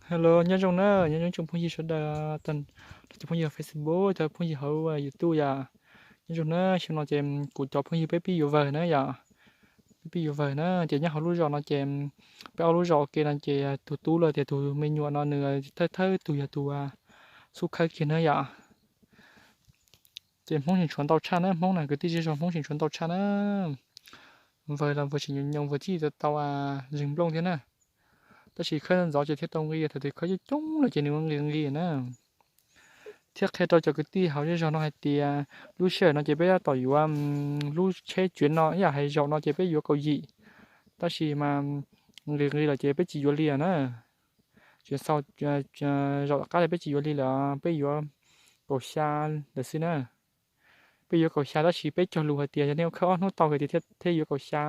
Hello, nyob zoo na, nyob zoo tsoom phooj ywg sawv daws, cov phooj ywg Facebook, cov phooj ywg hauv YouTube yom. Nyob zoo na, xyoo no ces kuv cov phooj ywg peb pib yuav vawg na yom. Peb pib yuav vawg na, ces nyob hauv lub zos no ces peb ob lub zos ua ke no ces tus tub los tias tus me nyuam no nws thawj thawj tus yog tus xub khawb kiag na yom. Ces Hmoob tseem tshuav ntau tshaj na, Hmoob na kwv tij zej zog Hmoob tseem tshuav ntau tshaj na. Vawg los vawg tseem nyoos nyoos, vawg tsis tau tau zeeg nplooj thiab na. Tab sis khawb ntxov ces thiaj tau nqi, thaum twg khawb coob coob lawm ces nws ua nqi nqi na. Thiab qhia rau cov kwv tij hauv zej zog no hais tias lub sij hawm no ces peb tab tom yuav lub tsheb tsuav no ib yam hais zaum no ces peb yuav kaum yim, tab sis mas nqi nqi lawm ces peb tsis yuav li na. Tsuav xaus zaum tom qab ces peb tsis yuav li lawm, peb yuav kaum xya lawm xwb na. Peb yuav kaum xya tab sis peb cog lus hais tias yog nej ua khawb ob hnub tau hais tias thiaj yuav kaum xya,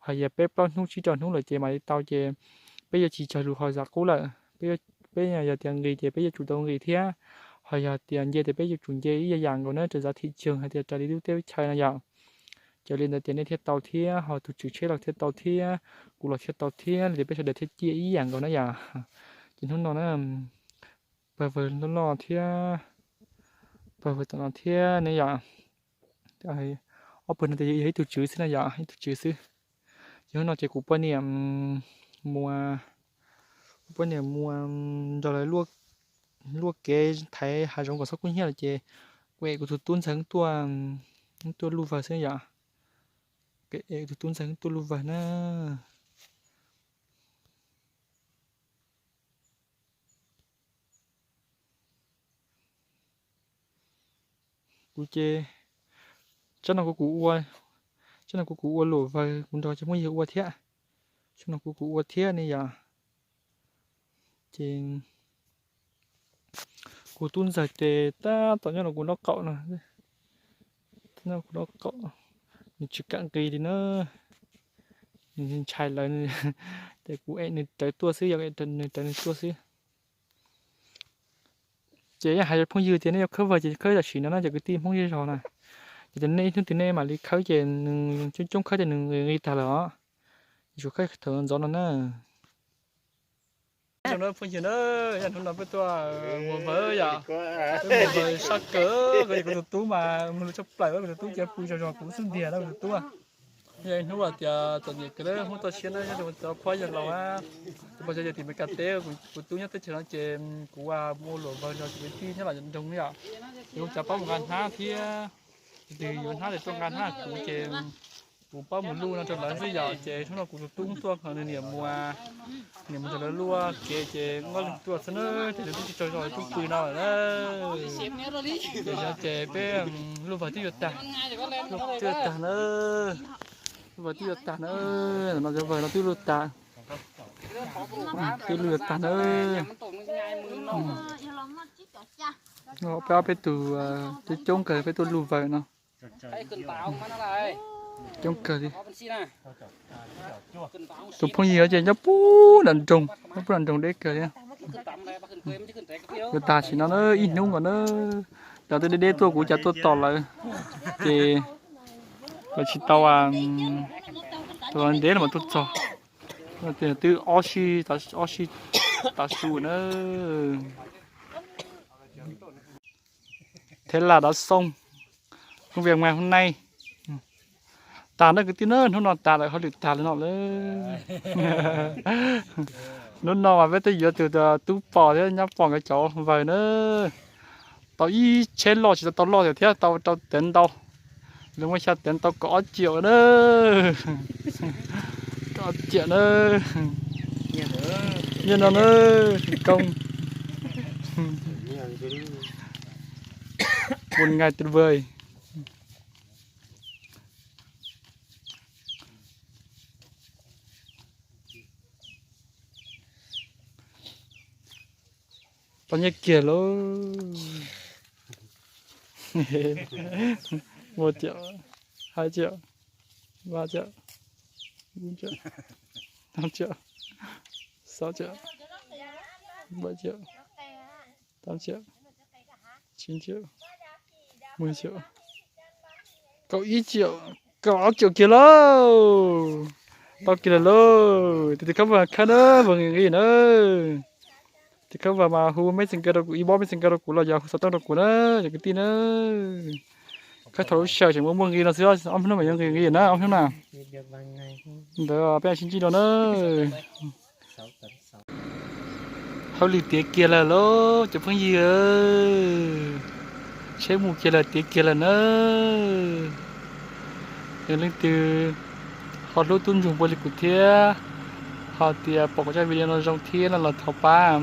ho yog peb plaub hnub tsib rau hnub lawm ces mam li tau ces peb yuav tsis cog lus ho zam qub lawm. Peb yog tias nqis ces peb yuav tsum tau nqis thiab, ho yog tias nce ces peb yuav tsum nce ib yam nkaus na, raws nrav thim tseeg hais tias raws li lub teb chaws no yom. Ces li ntawd tias nej thiaj tau thiab ho tus tswv tsheb los thiaj tau thiab, kuv los thiaj tau thiab, li tias peb sawv daws thiaj ciaj ib yam nkaus na yom. Ces hnub no na, pawg vawg loj loj thiab, pawg vawg tom no thiab ne yom. Ob pawg no ces yog ib tug tswv xwb na yom, ib tug tswv xwb. Ces hnub no ces kuv poj niam mus, kuv poj niam mus nrog lawv luaj kev thaiv hav zoov kom txhob kub hnyiab lawm ces kuv ev kuv tus tub ntxawg tuaj, tuaj luj vawg xwb yom. Kuv ev tus tub ntxawg tuaj luj vawg na. Kuv ces, tsab no kuv kuv ua, tsab no kuv kuv ua luam vawg, kuv nrog cov phooj ywg ua thiab. Tsab no kuv kuv ua thiab ne yom. Ces kuv tub ntxawg ces tab tom nyob rau kuv nraub qaum no, nyob kuv nraub qaum, nws tsis kam nqis li na. Nws ntshai lawv, ces kuv ev nws rawv tuaj xwb, yog nws rawv nws tuaj xwb. Ces yeej hais rau phooj ywg tias nej yuav khawb vawg ces khawb tam sim no na cov kwv tij Hmoob zej zog na. Ces tias nej ib hnub twg nej mam li khawb ces nws coob coob khawb ces nws nqis tag lawm os. Yuav tsum khawb thaum ntxov no na. Phooj ywg na, hnub no peb tuaj mus vawg yom, peb mus vawg sab kawg, kuv tus tub mas mus lus tshaj plaws, kuv tus tub cia pw zog zog kuv xub ntiag na kuv tus tub. Yog ib hnub tias txom nyem kawg, hnub toj siab na, nyob rau cov phob yawg laus, cov pog cov yawg tim Meskas teb, kuv tub nyob teb chaws no ces kuv mus ua luam vawg nrog cov kwv tij nyob lawm nroog yom. Ces kuv cov pab mus nqa hnab thiab, tus twg yuav hnab ces tuaj nqa hnab, kuv ces kuv pab mus luj no rau lawv xwb yom. Ces hnub no kuv tus tub tuaj ho nws niam mus, niam mus nrog lawv luaj kev ces nqa leej tuaj xwb na, ces lawv twb tsis tsaug zog lawv twb pw no lawm na. Ces yog ces peb luj vawg twb yuav tag, twb yuav tag na, luj vawg twb yuav tag na, no cov vawg no twb luj tag, twb luj yuav tag na. Peb ob peb tug coob coob kawg peb tuaj luj vawg no. Coob kawg li. Tus phooj ywg ces nyob puag nram nroog, nyob puag nram nroog deb kawg li. Yuav tag sim no na, ib hnub nkaus na, cov twb deb deb tuaj kuv cas tuaj tos lawv, ces lawv tsis tau, lawv ntev los mas tuaj txog. Twb ob sij, ob sij tav su na. Thế là đã xong công việc ngày hôm nay. Tag na kwv tij na, hnub no tag lawm, hauj lwm tag lawm no lawm. Hnub no mas peb twb yuav tus tub Pom thiab nyab Pom nkawd cov vawg na. Tau ib tsheb loj tsis tau tau loj thiab, tau rau tev ntau. Lawv muaj xya tev tau kaum ob triệu na. Kaum ob triệu na. Nyiaj no na, thành công. Một ngày tuyệt vời. Tau nyiaj kiag lauj. Một triệu, hai triệu, ba triệu, bốn triệu, năm triệu, sáu triệu, bảy triệu, tám triệu, chín triệu, mười triệu, kaum ib triệu, kaum ob triệu kiag lauj. Tau kiag lawm lauj. Tus twg khawb vawg khawb na, vawg nqis nqis na. Ces khawb vas mas hu Messenger rau kuv, inbox Messenger rau kuv los yog hu xov tooj rau kuv na, cov kwv tij na. Khawb thaum lub sij hawm tseem muaj muaj nqi no xwb, ob hnub mas yuav nqi nqi na, ob hnub na. Ntawd peb sib ntsib dua na. Hauj lwm tiav kiag lawm lauj cov phooj ywg, tsheb mus kiag lawm tiav kiag lawm na. Yog leej twg ho hlub tub ntsuag npaum li kuv thiab, ho tias pom kuv zaj video no zoo thiab no los thov pab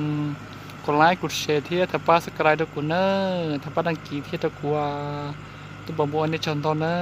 kom like, kom share thiab thov pab subscribe rau kuv na, thov pab đăng ký thiab rau kuv, tuaj npau npau ua nej tsaug ntau na.